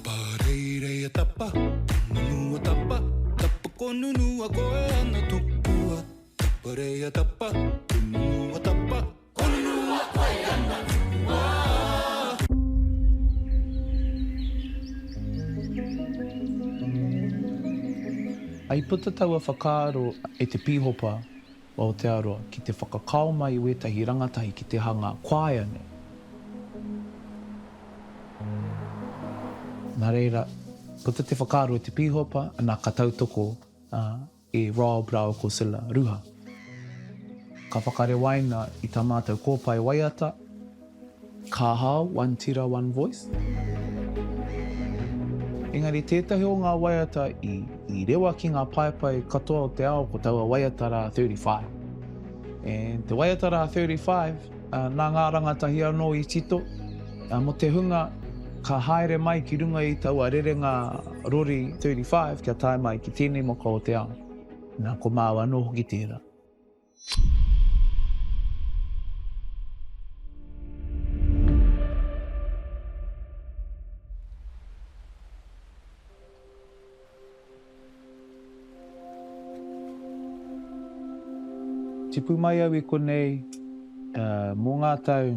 Pareireia tapa, nunua tapa, tapa ko nunua koe ana tukua. Pareia tapa, nunua tapa, ko nunua koe ana tukua. I puta taua whakaaro e te Pīhopa o Aotearoa ki te whakakao mai i wētahi rangatahi ki te hanga choir nei. Nā reira, puta te whakaaro e te Pīhopa, ana ka tautoko e Rob rāua ko Silla Ruha. Ka whakarewaina i tā mātou kōpae waiata, Ka hao, one tira, one voice. Engari tētahi o ngā waiata i, i rewa ki ngā paepae katoa o te ao ko taua waiata rā 35. And te waiata rā 35, uh, nā ngā rangatahi anō i tito, uh, mō te hunga ka haere mai ki runga i taua rerenga rori 35 kia tae mai ki tēnei moka o te ao. Nā, ko māua anō hoki tērā. Tipu mai au i konei mō ngā tau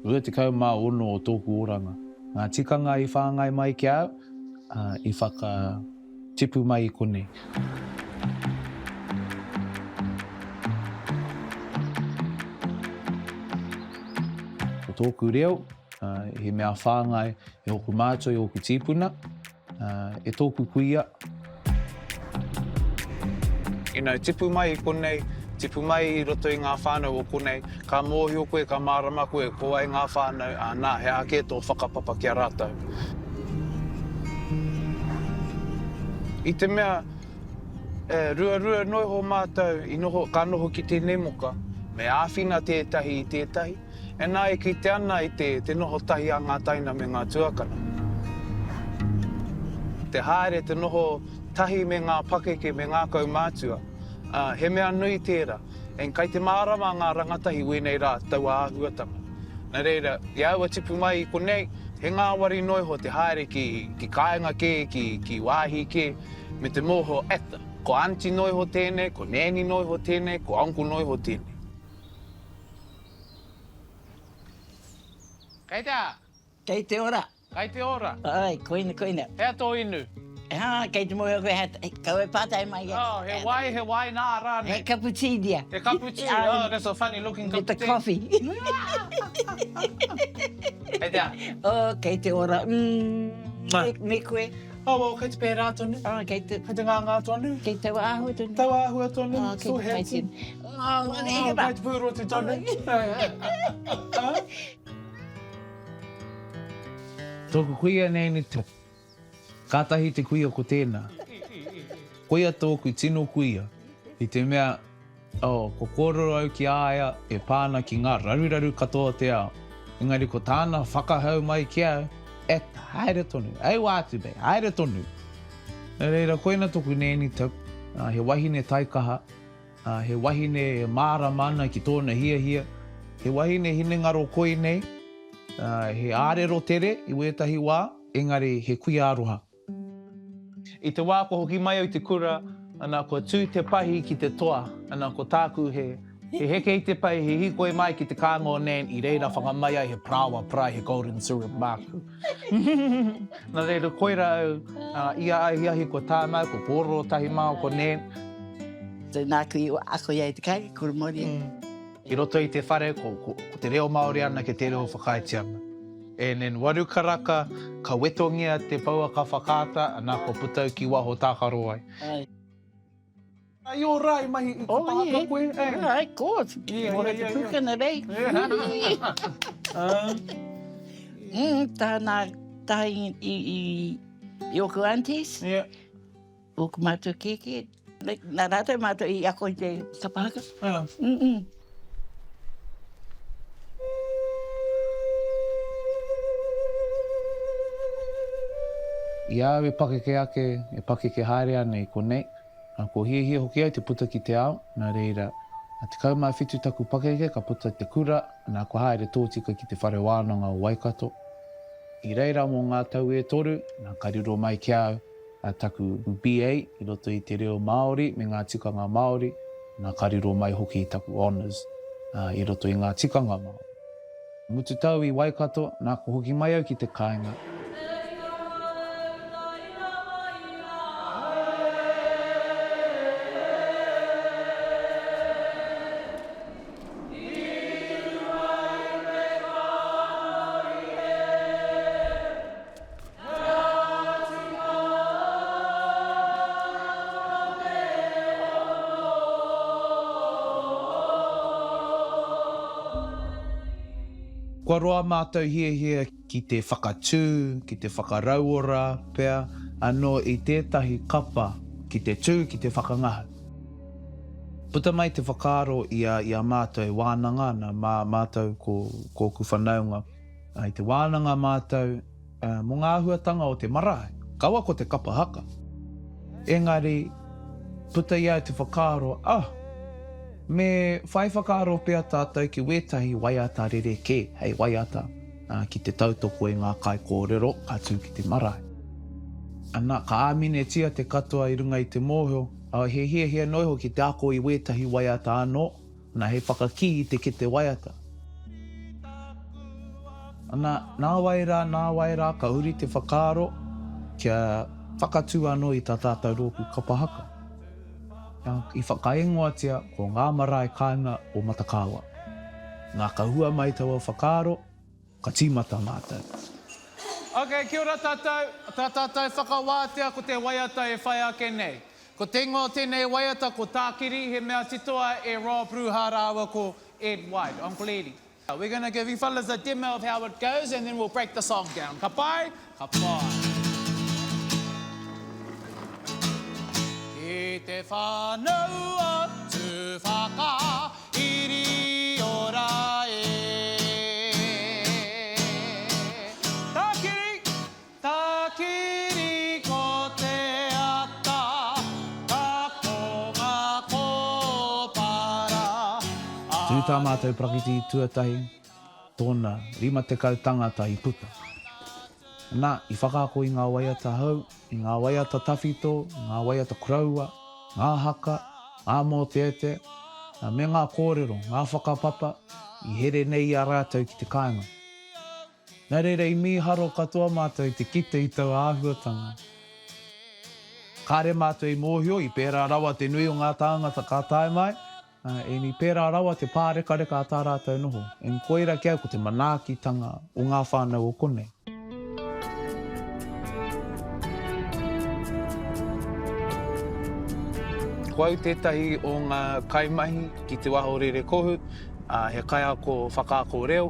26 o tōku oranga. Ngā tikanga i whāngai mai ki a au, i whakatipu mai i konei. Ko tōku reo, he mea whāngai e ōku mātua, e ōku tīpuna, e tōku kuia. You know, tipu mai i konei, tipu mai i roto i ngā whānau o konei, ka mōhio koe, ka mārama koe ko wai ngā whānau, ā, nā, he aha kē tō whakapapa ki a rātou. I te mea, e ruarua noa iho mātou i noho, ka noho ki tēnei moka, me āwhina tētahi i tētahi, Ena e kite ana i te te noho tahi a ngā taina me ngā tuakana. Te haere te noho tahi me ngā pakeke me ngā kaumātua, ā, he mea nui tērā. And kai te mārama ngā rangatahi wēnei rā taua āhuatanga. Nā reira, i a au a tipu mai i konei, he ngāwari noa iho te haere ki, ki kāinga kē, ki, ki wāhi kē, me te mōhio, eta, ko aunty noa iho tēnei, ko nanny noa iho tēnei, ko uncle noa iho tēnei. Kei te aha? Kei te ora. Kei te ora. Ai, koina, koina. Hea tō inu? Ha, kei te mōhio koe, he, kau e pātai mai. Oh, he wai, he wai nā rānei? He kapu tī dia. He kapu tī, oh, that's a funny looking cup of tea. With the coffee. Kei te aha? Oh, kei te ora. Mm, me, me koe. Oh, well, kei te pērā tonu. Oh, kei te... Kei te ngāngā tonu. Kei taua āhua tonu. Taua āhua tonu. Oh, kei so te handsome. Oh, oh, kei te pūroti tonu. Tōku kuia nei ni te... Kātahi te kuia ko tēnā. Koia tōku tino kuia. I te mea, Oh, ko kōrero au ki a ia e pā ana ki ngā raruraru katoa o te ao. Engari ko tāna whakahau mai ki au, Et, haere tonu, aua atu babe, haere tonu! Nō reira, koina toku nēni tau, he wahine taikaha, he wahine e mārama ana ki tōna hiahia, he wahine hinengaro koi nei, he ārero tere i wētahi wā, engari he kuia aroha. I te wā kua hoki mai au i te kura, ana, kua tū te pahi ki te toa, ana, ko tāku he, he heke i te pahi, he hīkoi mai ki te kāinga o Nan, i reira whakamai ai he parāoa parai, he golden syrup māku. Nā reira, koira au, ā, ia ahiahi kua tae mai, kua kōrero tahi māua ko Nan. Tēnā koe i ako i a i te kāinga, koro Māori. I roto i te whare, ko, ko, ko te reo Māori anake te reo whakaaetia ana. And then waru karaka, ka wetongia te pouaka whakaata, ana kua puta au ki waho tākaro ai. Ai. I ō rā i mahi i Oh, kapa yeah. haka koe, eh? Ai, course. Yeah, Mō yeah, te yeah, yeah. pūkana rei. Ah. Mm, tāna tahi i, i, i ōku aunties. Yeah. Ōku mātua kēkē. Like, nā rātou mātou i ako i te kapa haka. Yeah. Mm -mm. I a au e pakeke ake, e pakeke haere ana i konei, ā, kua hiahia hoki au te puta ki te ao, nā reira, 17 taku pakeke ka puta te kura, nā, kua haere tōtika ki te Whare Wānanga o Waikato. I reira mō ngā tau e toru, nā ka riro mai ki a au taku BA i roto i te reo Māori me ngā tikanga Māori, nā ka riro mai hoki taku Honours i roto i ngā tikanga Māori. Mutu tau i Waikato, nā ka hoki mai au ki te kāinga. Kua roa mātou hiahia ki te whakatū, ki te whakarauora pea anō i tētahi kapa ki te tū, ki te whakangahau. Puta mai te whakaaro i a, i a mātou e wānanga ana, mā mātou ko kōku whanaunga. I te wānanga mātou mō ngā āhuatanga o te marae, kaua ko te kapa haka. Engari, puta i a au te whakaaro, ah, me whai whakaaro pea tātou ki wētahi waiata rerekē hei waiata ki te tautoko i ngā kaikōrero ka tū ki te marae. Ana, ka āminetia te katoa i runga i te mōhio, he hiahia noa iho ki te ako i wētahi waiata anō, Ana, hei whakakī i te kete waiata. Ana, nāwai rā, nāwai rā, ka huri te whakaaro kia whakatū anō i tā tātou rōpū kapa haka. I whakaingoatia ko Ngā Marae Kāinga o Matakāwa. Nā, ka hua mai taua whakaaro, Ka tīmata mātou. Ok, kia ora tātou. Tā tātou whakawātea ko te waiata e whai ake nei. Ko te ingoa o tēnei waiata ko Tākiri, he mea titoa e Rob Ruha rāua ko Ed White, Uncle Eddie. We're gonna give you fellas a demo of how it goes and then we'll break the song down. Ka pai? Ka pai. Ki te whānau atu whaka Iri ora e. Tākiri, tākiri ko te ata, ka ko ngā kōpara. Tū tā mātou parakiti tuatahi, tōna 50 tangata i puta. Nā, i whakaako i ngā waiata hou, i ngā waiata tawhito, i ngā waiata koroua, ngā haka, ngā mōteatea, me ngā kōrero, ngā whakapapa i here nei i a rātou ki te kāinga. Nā reira i mīharo katoa mātou te kite i taua āhuatanga. Kāre mātou i mōhio i pērā rawa te nui o ngā tāngata ka tae mai, Ēni, pērā rawa te pārekareka a tā rātou noho. And koira ki au ko te manaakitanga o ngā whānau o konei. Ko au tētahi o ngā kaimahi ki Te Waho Rerekohu, he kaiako whakaako reo,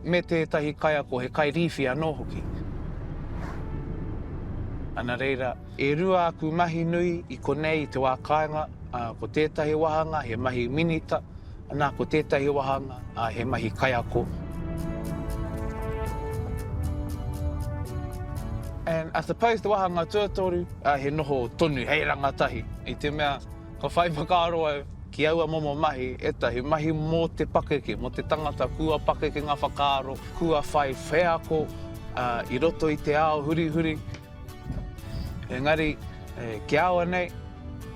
me tētahi kaiako he kairīwhi anō hoki. Ana reira, E rua aku mahi nui i konei i te wā kāinga, ā, ko tētahi wāhanga he mahi minita, anā, ko tētahi wāhanga, ā, he mahi kaiako. And I suppose te wāhanga tuatoru, ā, he noho tonu hei rangatahi, i te mea ka whai whakaaro au ki aua momo mahi, ētahi mahi mō te pakeke, mō te tangata kua pakeke ngā whakaaro, kua whai wheako, ā, i roto i te ao hurihuri. Engari, ki a au nei,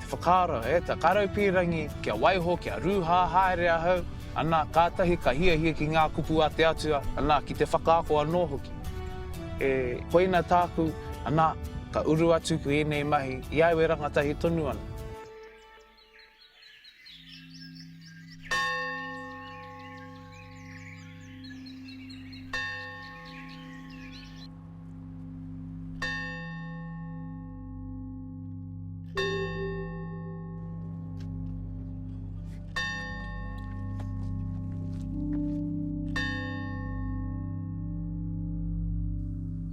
te whakaaro, e ta karau pīrangi, kia waiho, kia rūhā haere ahau, ana, kātahi ka hiahia ki ngā kupu a te Atua, ana, ki te whakaako anō hoki. E, koina tāku, ana, ka uru atu ki ēnei mahi, i a au e rangatahi tonu ana.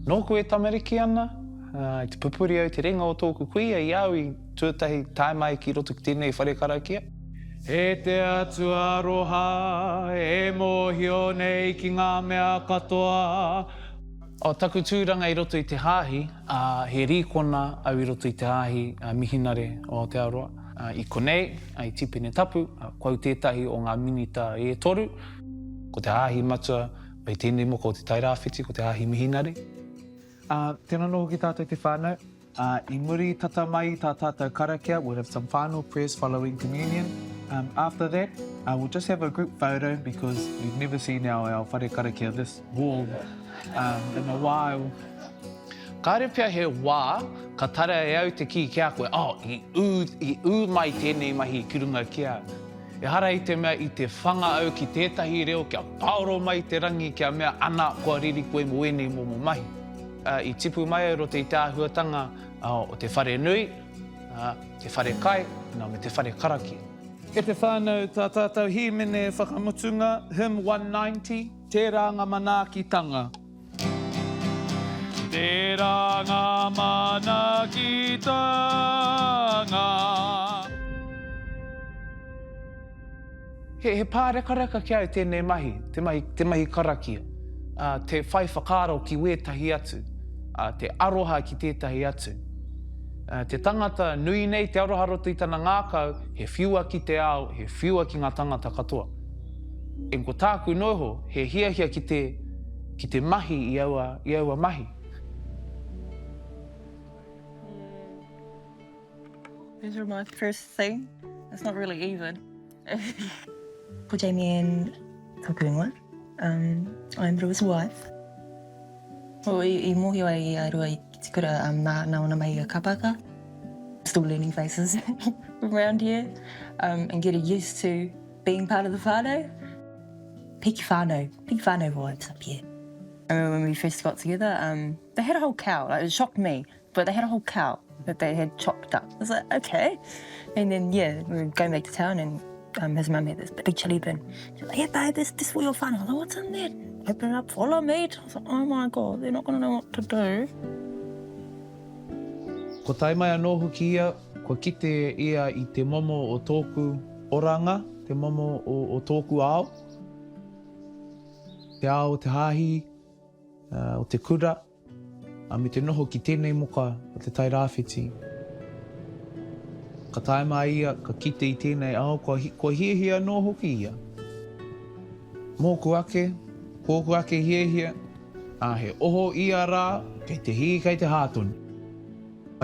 Nōku e tamariki ana, i te pupuri au te ringa o tōku kuia i a au i Tuatahi, tae mai ki roto ki tēnei whare karakia. E te Atua aroha, e mōhio nei ki ngā mea katoa. O taku tūranga i roto i te hāhi, ā, he rīkona au i roto i te hāhi Mihinare o Aotearoa. I konei, i Tipene Tapu, ko au tētahi o ngā minita e toru. Ko te hāhi matua. I tēnei moka o Te Tairāwhiti ko te Hāhi Mihinare. Ā, tēnā anō hoki tātou te whānau. Ā, i muri tata mai i tā tātou karakia, we'll have some final prayers following communion. Um, after that, uh, we'll just have a group photo because we've never seen our, our whare karakia this warm um, in a while. Kāre pea he wā ka tarea e au te kī ki a koe, oh, i ū, i ū mai tēnei mahi ki runga ki a au. Ehara i te mea i te whanga au ki tētahi reo kia paoro mai te rangi kia mea ana kua riri koe mō ēnei momo mahi. I tipu mai au roto i te āhuatanga o te whare nui, te whare kai, me te whare karakia. E te whānau, tā tātou hīmene whakamutunga, Hymn 190, Tērā ngā manaakitanga. Tērā ngā manaakitanga. He, he pārekareka ki a au tēnei mahi, te mahi, te mahi karakia, ā, te whai whakaaro ki wētahi atu, ā, te aroha ki tētahi atu. Ā, te tangata nui nei te aroha roto i tana ngākau, he whiua ki te ao, he whiua ki ngā tangata katoa. And ko tāku noho, he hiahia ki te, ki te mahi i aua, i aua mahi. These are my first thing. It's not really even. Ko Jamie Ann toku ingoa. Um, I'm Rua's wife. Well, i, i mōhio ai i a Rua i te kura um, nā, nā ona mahi a kapaka. Still learning faces around here um, and getting used to being part of the whānau. Piki whānau, big whānau vibes up here. I remember when we first got together, um, they had a whole cow. Like, it shocked me. But they had a whole cow that they had chopped up. I was like, okay. And then, yeah, we were going back to town and um, his mum had this big chili bin. She was like, yeah, babe, this, this for your fun. I was like, what's in there? Open it up, follow meat. I was like, oh my God, they're not going to know what to do. Ko tae mai anō hoki ia, kua kite ia i te momo o tōku oranga, te momo o, o tōku ao, te ao o te hāhi, uh, o te kura, Ā, me te noho ki tēnei moka o Te Tai Rāwhiti. Ka tae mai ia, ka kite i tēnei ao, kua, kua hiahia anō hoki ia. Mōku ake, kōku ake hiahia, ā, he oho ia rā, kei te hī, kei te hā tonu.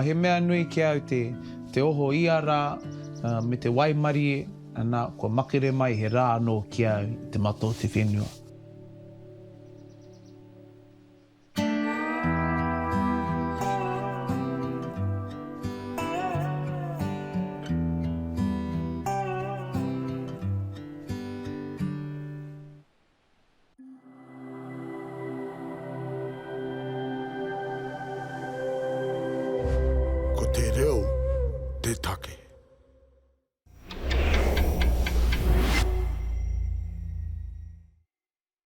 He mea nui ki au te, te oho ia rā, ā, me te waimarie, ana, kua makere mai he rā anō ki au i te mata o te whenua. Ko te reo te take.